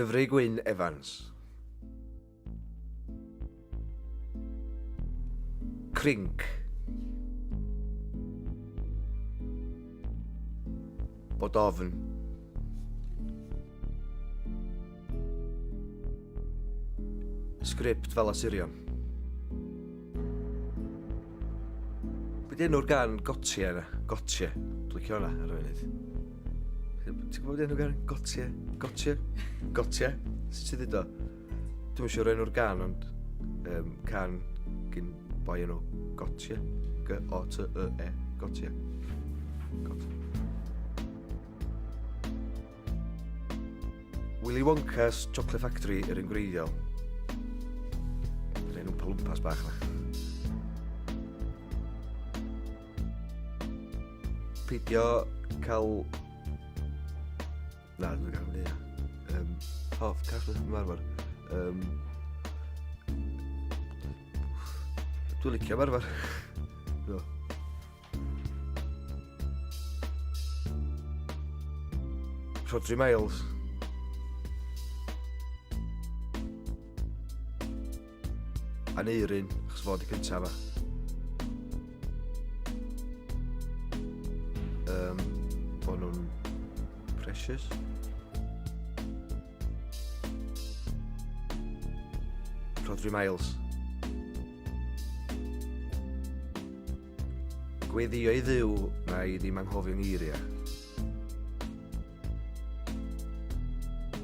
Dyfrig Wyn Evans. Crinc. Bod ofn. Sgript fel Assyrian. Be di enw'r gan Gotie yna? Gotie. Dwi'n licio hwnna ar y funud. Ti'n gwybod enw'r gan Gotie? Gotie? Gotie? Sut ti'n dweud o? Dwi'n siŵr enw'r gan, ond um, can gyn boi enw Gotie. G-O-T-E-E. Gotie. Gotie. Willy Wonka's Chocolate Factory yr un gwreiddiol. Yr enw Palumpas bach na. Peidio cael... Na, dwi'n cael hynny. Um, hoff, cael ymarfer. Um, dwi'n licio ymarfer. No. Rhodri Miles. Aneurin, achos fod y cyntaf yma. Um, bod nhw'n precious. Rhodri Miles. Gweddïo i Dduw na i ddim anghofio ngeiriau.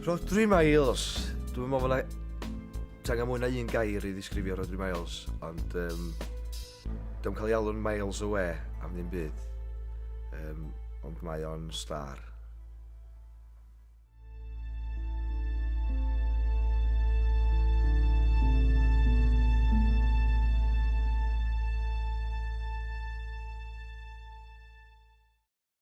Rhodri Miles! Dwi'n meddwl na ti angen mwy na un gair i ddisgrifio Rhodri Miles, ond um, dwi'n cael ei alw'n Miles Away am ddim byd. Um, ond mae o'n star.